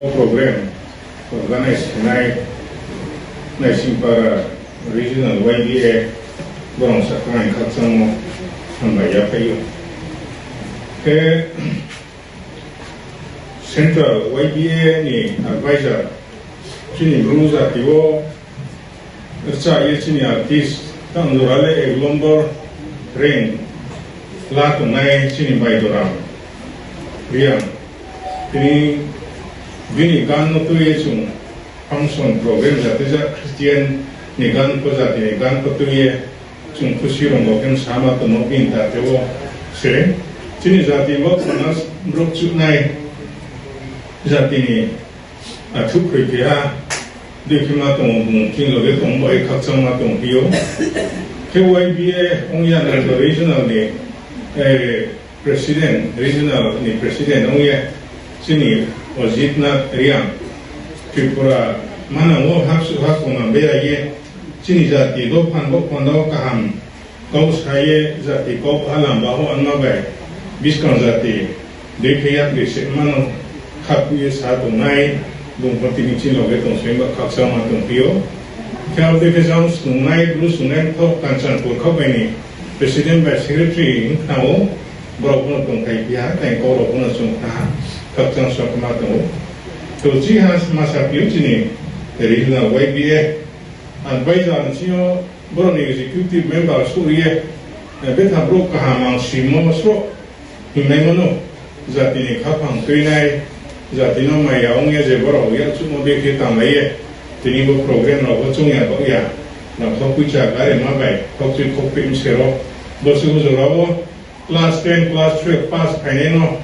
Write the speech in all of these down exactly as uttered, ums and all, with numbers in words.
Program organize khenai Naisingpara Regional Y B A borong sakhnai khakchangmo hambai yaphai ou. Khe Central Y B A ni advisor chini Bru jati wo rcha ye chini artist tang jora le ek lombor rank la tongnai chini Baidoram Reang. Tini bini gan no tui ye chung function program jati ja Christian ni gan pho jati ni gan pho tui ye chung khusi rong bo khe sama tongmo bini jati wo se. Chini jati wo khna brouh chuhnai jati ni athuh khroi keha dei khe ma tong ou, bung chini loge tong bai khakchang ma tong phi ou. Khe Y B A ong ya nang regional ni president, regional ni president ong ye chini Ajit Nath Reang Tripura manang wo hapsuh ha kongma bera ye chini jati dophan bo panda wo kaham kau sa ye jati kau phalam ba ho anma bai buskang jati dei khe yapri se mano khapkhu ye sa tongnai bung pho tini chini loge tong se ba khakchang ma tong phi ou. Khe abo dei khe jang snungnai Bru snungnai tho Kanchanpur khau bai ni president bai secretary hing khna ou, borok pho no tongthai phi ha, tei kau rao pho no chung khna ha, khakchang sa khe ma tong ou. To chi ha ma sa phi ou chini regional Y B A advisor ni sing yo borok ni executive member souh ye, betha brouh kaham ang simo sroh hingnaimo no, jati ni khaphang tuinai, jati no maya ong ye je borok yakchuhmo dei khe tanglai ye, tini bo program rao pho choung ya baoh ya, rang kho poicha gari ma bai khokchui khokpeh mse ro, bo se bo jora wo class ten, class twelve pass phainai no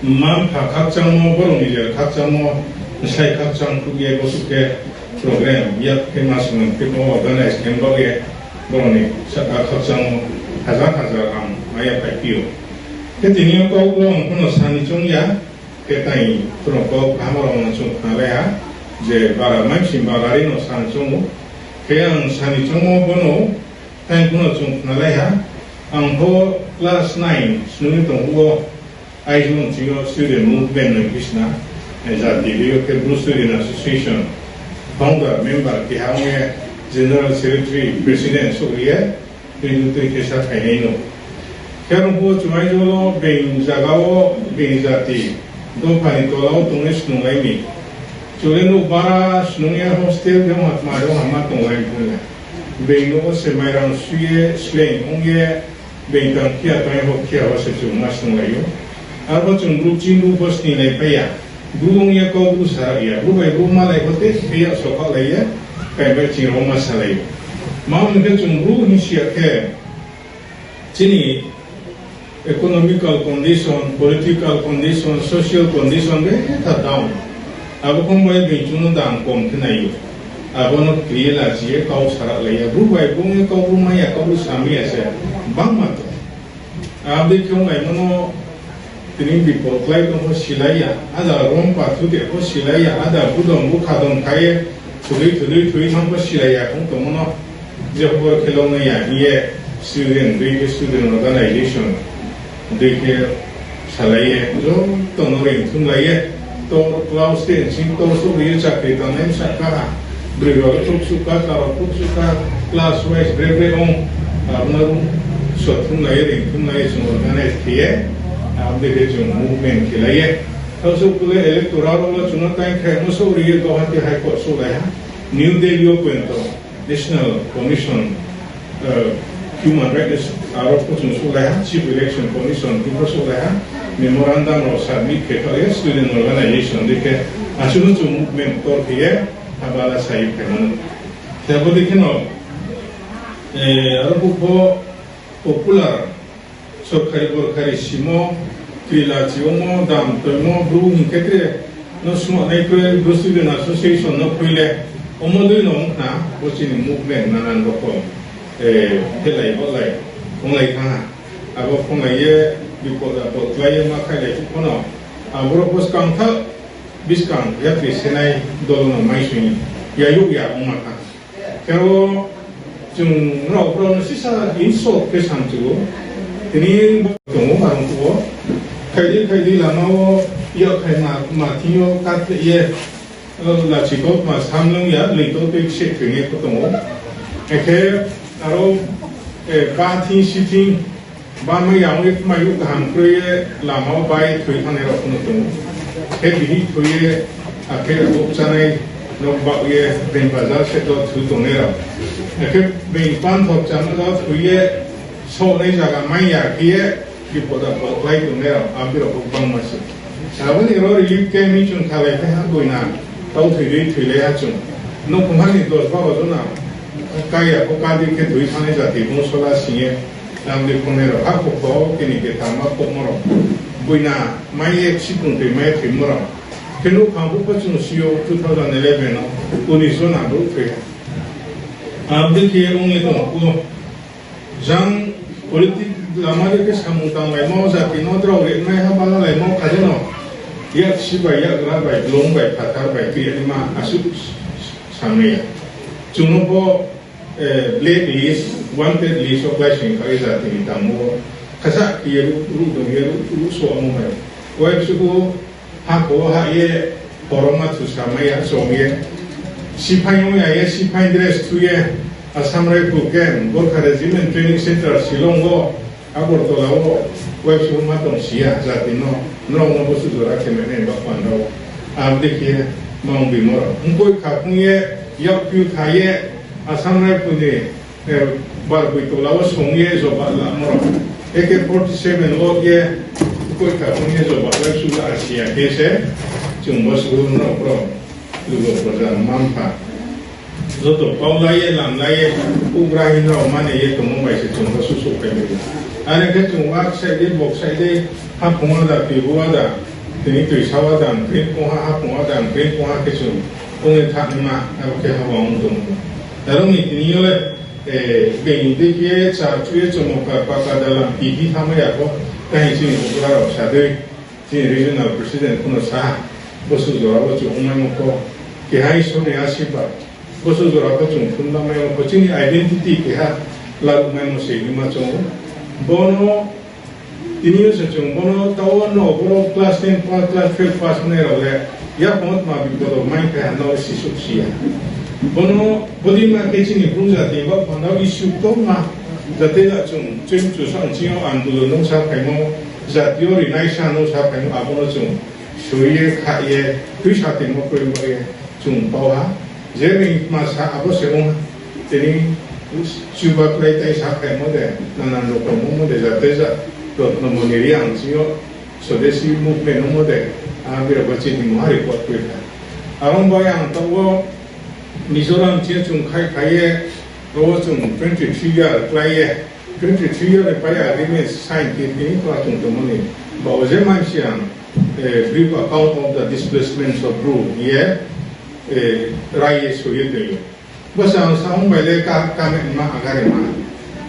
mma-mpha khakchangmo, borok ni jera khakchangmo, bsai khakchang khruh ye bosuh khe program yak khe ma swnam khe bo organize khe baoh ye borok ni saka khakchangmo hajar hajar ang ma yaphaiphi ou. Khe tini yo kau bo ang pho no sani choung ya, khe tai pho no kau kaham rao no chung khnalai ha, je bara maimsi bara ri no sani choung ou. Khe ang sani choungmo bo no tai pho no chung khnalai ha, ang pho class nine snung ye tong ou, Aizawl ni sing yo student movement no bisna, jati dei yo khe Bru Student Association founder member keha ong ye general secretary president souh ye tui tui khe sa phainai no. Khe aro pho chung Aizawl wo being zaga wo being jati dopha ni tola wo tongnai snunglai mi. Chung le nouh bara snung ye hostel de ong ha tma de ong ha ma tonglai mi pho le. Being nouh wo se mairang su ye sleing ong ye being tang khia tang ye hok khia wo se chung ma snunglai ou. Arpho chung Bru chini Bru pho sninglai pai ya. Bru ong ye kau Bru sa ya. Bru bai Bru malai pho te khe ya sokhaohlai ye, kai bai ching rao ma salai ou. Ma ong khe chung Bru hing si ya khe chini economical condition, political condition, social condition betha down. Abo khe bai being chung no dam kom khe nai ou. Abo no kri ye lachi ye kau sarahlai ya. Bru bai Bru ong ye kau Bru mai ya, kau Bru samai ya se bangma tong. Abo dei khe onglaimo no tini bipod klái tong pho silai ya, ada rom pathu de pho silai ya, ada budong bukha dong kha ye thudui thudui thui thanng pho silai ya, khong tongmo no je hor khe longnai ya hing ye student dei khe student organization dei khe salai ye joto no reingthumlai ye, tor class ten sing tor souh ri ye chakri tangnai bsa kha ha. Broi rao le khrouhsuh kha, karo khrouhsuh kha, class wise bre bre ong, abo no sothumlai ye, reingthumlai ye, chung organize khe ye, abo dei khe chung movement khe lai ye. Thaohsuh khe le electoral rao no chung no tai khe mo souh ri ye Guwahati High Court souhlai ha, New Delhi yo poito National Commission, Human Rights aro pho chung souhlai ha, Chief Election Commission pho souhlai ha, memorandum rao submit khe kha ye student organization dei khe, asuh no chung movement ktor khe ye, abala sai phaimo no. Khe abo dei khe no, aro pho pho popular sorkari borkari simo, krila chiongmo, dam toimo, Bru hing khe tre no smahnai kroi, Bru Student Association no kroi le, omo dei no ong khna, bo chini movement nanan rokom, khelai bolai, onglai thanng ha. Abo phonglai ye, bipod apod klái ye ma khailai phuh pho no, aboro pho skang tha, buskang yakri senai dol no mai sing ya, yag ya ongma tha. Khe o chung rao brao no sisa insult khe samchu ou. Tini bo tong ou, arong phuh wo. Khaidi khaidi lama wo Yakkhaima ma thing yo katheh ye, lachi kautma samlung ya, leing to tei kse thoi ye pho tong ou. Akhe aro, ba thing si thing, ba mai ya ong ye mai ou kaham kroi ye, lama wo bai thoi thangnai rao pho no tong ou. Khe bihih thoi ye, akhe abo chánai no baoh ye, being bajar se do thu tongnai rao. Akhe being panthor chama do thoi ye, sohnai zaga mai ya khe ye, bipod apod klái tongnai rao, abo rao pho gbangma se. Abo ni ro relief camp ni chung khalai phai ha boina, tau thoi dei thoilai ha chung. Nouhkhongha ni dos baro jona, kaya pho kadi khe thoi thangnai jati bung sola sing ye, abo dei khongnai rao, ha khokho, keni ketham ma khohmo rao. Boina mai ye, sipung toi mai ye thoimo rao. Khe nouhkhong pho chung si ou two thousand eleven no, unis jona brouh thoi ha. Abo dei khe ong ye tong pho. Jang politic lama dei khe samung tanglaimo, jati no drao rinaiha balalaimo, khade no yaksi bai, yakgra bai, blung bai, phathar bai, kri naima asuh samai ya. Chung no pho, blacklist, wanted list wo kláising kha ye jati ni tangmo wo. Khasa khe ye ruh, ruh dong ye ruh, ruh soamo mai. Wai bsuh bo, ha kho wo hah ye, boroma thusa mai ya, chong ye. Siphai ong ya ye, siphai dress thu ye, Assam Rifle Camp, Gorkha Regiment Training Centre, Shillong wo, Agartala wo, wai bsuh ma tong si ya, jati no, nrao no bosuh jora khe mai nai ba panda wo. Abo dei khe, ma ong bimo rao. Mkoih kha phung ye, yakpiu kha ye, Assam Rifle ni, barpoi tola wo song ye jobab lamo rao. Ak forty seven wo ye, mkoih kha phung ye jobab lai suh la si ya khe se, chung bosuh nrao brao, lugo proja mma-mpha. Joto kau lai ye, lam lai ye, ugra hing rao mane ye tongmo bai se chung bosuh souhphai mai ou. Are khe chung wa ksaih dei, bo ksaih dei, haphung ada, tuibu ada, tini tuisa ada, tini kongha haphung ada, tini kongha khe chung ong ye thanngnaima, abo khe haba ong tong ou. Aro ni tini yo le, being dei khe ye, char chu ye, chomokar, paka dalam, pihi thanngmai ya pho, tang chini houhgra rao sa dei, chini regional president pho no sa ha, bosuh jora wo chung ongmaimo pho, keha Isor ni asirbad, bosuh jora pho chung phunlamaimo pho, chini identity keha laruhmaimo se hima chung ou. Bono, tini yo se chung bono, tao no boro class ten pass, class twelve pass ongnai rao le, yaphang wo tma bipod wo mai phai ha no sisouh si ya. Bono, bodei ma khe chini Bru jati ba panda wo issue ktorma, jate ja chung, chung chusa ching yo andolon no saphaimo, jati yo rinai sa no saphaimo, abo no chung soi ye, kha ye, tuisa tongmo kroi ba ye, chung pau ha. Je being tma sa abo se ong, tini chuba klái tai saphaimo de, nanan rokom ongmo de, jate ja, Rotnomoni Reang ching yo, Swadeshi movement ongmo de, a bira ba chini muha report kroi kha. Aro bai ang taoh wo Mizoram ching chung khaihphai ye, ro wo chung twenty three year klái ye, twenty three year ni pai agreement sign khe tini kla chung tongmo ni, ba wo je mansi ang, brief account of the displacements of Bru hing ye, rai ye soi ye tong ou. Bo se ang sa ong bai le ka, kame ma agare ma.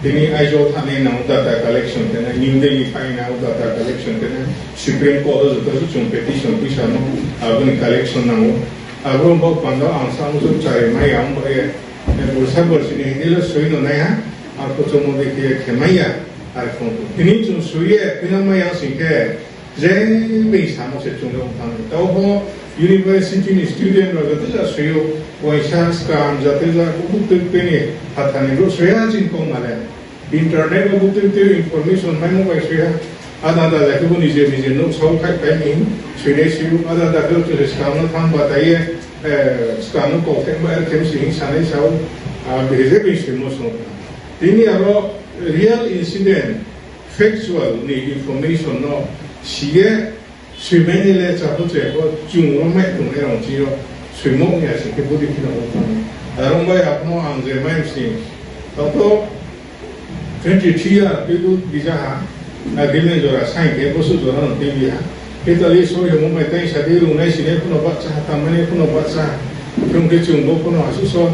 Tini Aizawl thanng nai nang data collection khe nai, New Delhi thanng nai nang data collection khe nai, Supreme Court wo joto se chung petition tuisa no, abo ni collection nang ou. Abo bo panda ang sa ong so chari mai ya ong bai ye, borsa borsi ni hing ye le soi no nai ha, arphuh chung mo dei khe ye khe mai ya, arphuh tini chung soi ye, tini mai ya sing khe, je being samo se chung le ong thanng ou. Taoh pho university ni student rao joto ja soi ou, uaingsa scam jate ja, buktui tui ni phathar ni brouh soi ha chini kau ma le. Internet wo buktui tui information maimo bai soi ha. Ada ada ja khe bo nije nije nouh sao khaihphai ni, soinai soi ou, ada ada khe bo chung se scam no thanng batai ye, scam no kautheh ma er khe se hing sanai sa ou, bihih je being soimo song. Tini aro real incident, factual ni information no si ye, soimai ni le chapho chapho chung ro mai tongnai rao ching yo, soimo ong ya sing khe bodei khe no ong thanng. Aro bai abo no ang je mai sing, taoh to twenty three year tuibu bija ha, agreement jora sign khe bosuh jora no tuibi ha. Khe tali soi hingmo bai tai sa di rungnai sinai pho no bahcha ha, tangmai nai pho no bahcha ha. Chung khe chung bo pho no asuh so,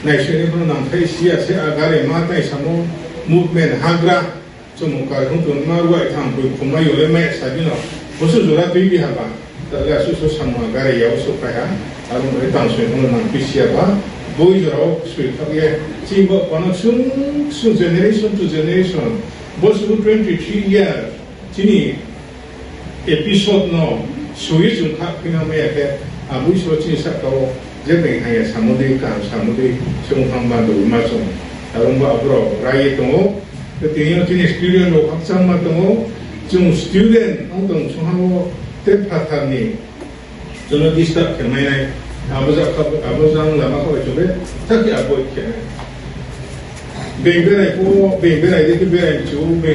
naisoinai pho no nangthai si ya se agare ma tai samo movement hagra, chumung kar hung tongma ruai thang poi khumai yo le mai sa di no. Bosuh jora tuibi ha ba. Tale asuh so samung agare ya wo souhphai ha. Aro bai tang soi no nangphi si ya ba. Boi jora wo soi thak ye. Chini bo pano chung, chung generation to generation. Bosuh twenty three year. Chini episode no Soi ye chung kha khuinang mai ya khe, abo Isor chini sahka wo je bai haya samo dei, kaham samo dei, chung hamba dogma chung. Aro ba aborao rai ye tong ou. Tini yo chini student rao khakchangma tong ou. Chung student ong tong songha wo te phathar ni chung no disturb khe mai nai. Abo jang lama kha bai chung le, ta khe avoid khe nai. Being berai pho, being berai dei khe berai mchu, being